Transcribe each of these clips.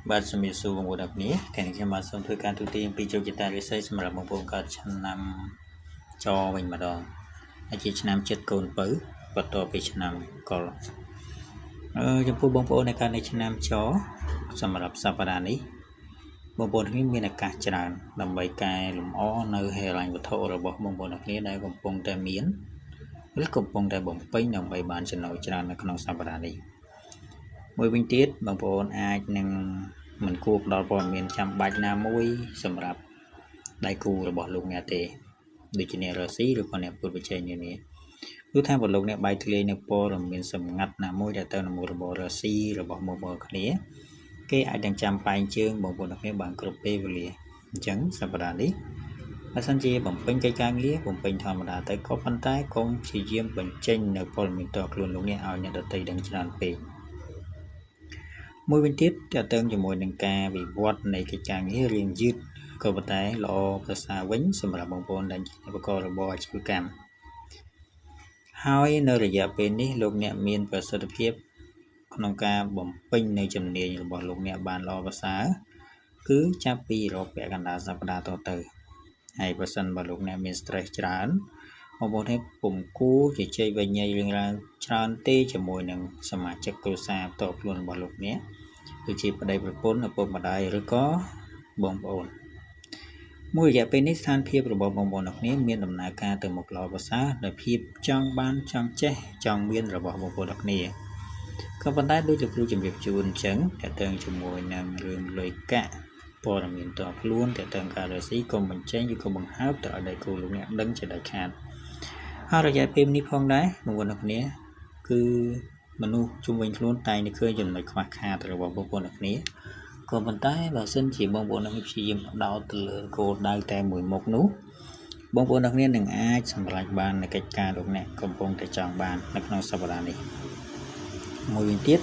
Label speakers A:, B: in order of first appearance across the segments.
A: បាទជំរាបសួរបងប្អូនទាំងគ្នាថ្ងៃនេះខ្ញុំបាទសូមធ្វើការទូទាញអំពីជោគជតារិស័យសម្រាប់បងប្អូនកើតឆ្នាំចវិញម្ដងហើយជាឆ្នាំចិត្តកូនពៅបន្ទាប់ពីឆ្នាំកុលចំពោះបងប្អូនដែលកើតនៅឆ្នាំចសម្រាប់សប្តាហ៍នេះបងប្អូនគ្នាមានឱកាសច្រើនដើម្បីកែលម្អនៅហិរញ្ញវត្ថុរបស់បងប្អូនគ្នាដែលកំពុងតែមានឬកំពុងតែបំពេញដើម្បីបានចំណូលច្រើននៅក្នុងសប្តាហ៍នេះមួយវិញទៀតបងប្អូនអាចនឹងមិនគួរផ្ដល់ព័ត៌មានចាំបាច់ណាមួយសម្រាប់ដៃគូរបស់លោកអ្នកទេដូចជាអ្នករកស៊ីឬក៏អ្នកប្រកួតប្រជែងនានាគឺថាបើលោកអ្នកបែកធ្លាយនៅព័ត៌មានសម្ងាត់ណាមួយដែលទៅនឹងមុខរបររកស៊ីរបស់បងប្អូនគ្នាគេអាចនឹងចាំបែងជើងបងប្អូនគ្នាបានគ្រប់ពេលវេលាអញ្ចឹងសប្តាហ៍នេះបើសិនជាបំពេញកិច្ចការងារបំពេញធម្មតាទៅក៏ប៉ុន្តែកុំព្យាយាមបញ្ចេញនៅព័ត៌មានតខ្លួនលោកអ្នកឲ្យអ្នកដទៃដឹងច្រើនពេកមួយវិញទៀតតើតើជាមួយនឹងការវិវត្តនៃកិច្ចការងាររៀងយឺតក៏ប៉ុន្តែល្អប្រសើរវិញសម្រាប់បងប្អូនដែលជាអ្នកប្រកបរបរអាជីវកម្មហើយនៅរយៈពេលនេះលោកអ្នកមានប្រសិទ្ធភាពក្នុងការបំពេញនៅជំនាញរបស់លោកអ្នកបានល្អប្រសើរគឺចាប់ពីរកពាក់កណ្ដាលសប្តាហ៍តទៅហើយប្រសិនបើលោកអ្នកមាន stress ច្រើនបងប្អូននេះពុំគួរជជែកវែកញែករឿងរ៉ាវច្រើនទេជាមួយនឹងសមាជិកគ្រួសារផ្ទាល់ខ្លួនរបស់លោកអ្នកដូចជាប្តីប្រពន្ធឪពុកម្ដាយឬក៏បងប្អូនមួយរយៈពេលនេះស្ថានភាពរបស់បងប្អូនអ្នកគ្នាមានដំណើរការទៅមុខល្អប្រសើរដោយភាពចង់បានចង់ចេះចង់មានរបស់បងប្អូនអ្នកគ្នាក៏ប៉ុន្តែដូចលោកគ្រូជំរាបជូនអញ្ចឹងតើតើជាមួយនឹងរឿងលុយកាក់ព័ត៌មានតខ្លួនតើតើការរកស៊ីកុំបញ្ចេញឬក៏បង្ហើបទៅឲ្យដៃគូលោកអ្នកដឹងជាដាច់ខាតហើយរយៈពេលនេះផងដែរបងប្អូនអ្នកគ្នាគឺមនុស្សជុំវិញខ្លួនតែងតែឃើញចំណុចខ្វះខាតរបស់បងប្អូនអ្នកគ្នាក៏ប៉ុន្តែបើសិនជាបងប្អូនអ្នកព្យាយាមផ្ដោតទៅលើគោលដៅតែមួយមុខនោះបងប្អូនអ្នកគ្នានឹងអាចសម្រេចបាននូវកិច្ចការលោកអ្នកកំពុងតែចង់បាននៅក្នុងសប្តាហ៍នេះមួយវិញទៀត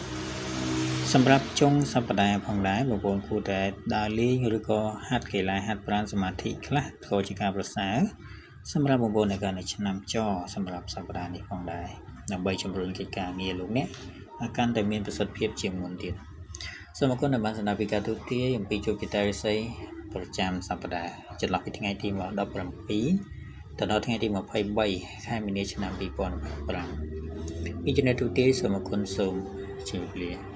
A: សម្រាប់ចុងសប្តាហ៍ផងដែរបងប្អូនគួរតែដើរលេងឬក៏ហាត់កីឡាហាត់ប្រាណសមាធិខ្លះក៏ជាការប្រសើរសម្រាប់បងប្អូនដែលកើតនៅឆ្នាំចសម្រាប់សប្តាហ៍នេះផងដែរដើម្បីជំរុញកិច្ចការងារលោកអ្នកឲ្យកាន់តែមានប្រសិទ្ធភាពជាងមុនទៀតសូមអរគុណដែលបានស្ដាប់ពីការទូទាយអំពីជោគជតារិស័យប្រចាំសប្តាហ៍ចន្លោះពីថ្ងៃទី17ទៅដល់ថ្ងៃទី23ខែមីនាឆ្នាំ2025ពីចំណេះទូទាយសូមអរគុណសូមជម្រាបលា។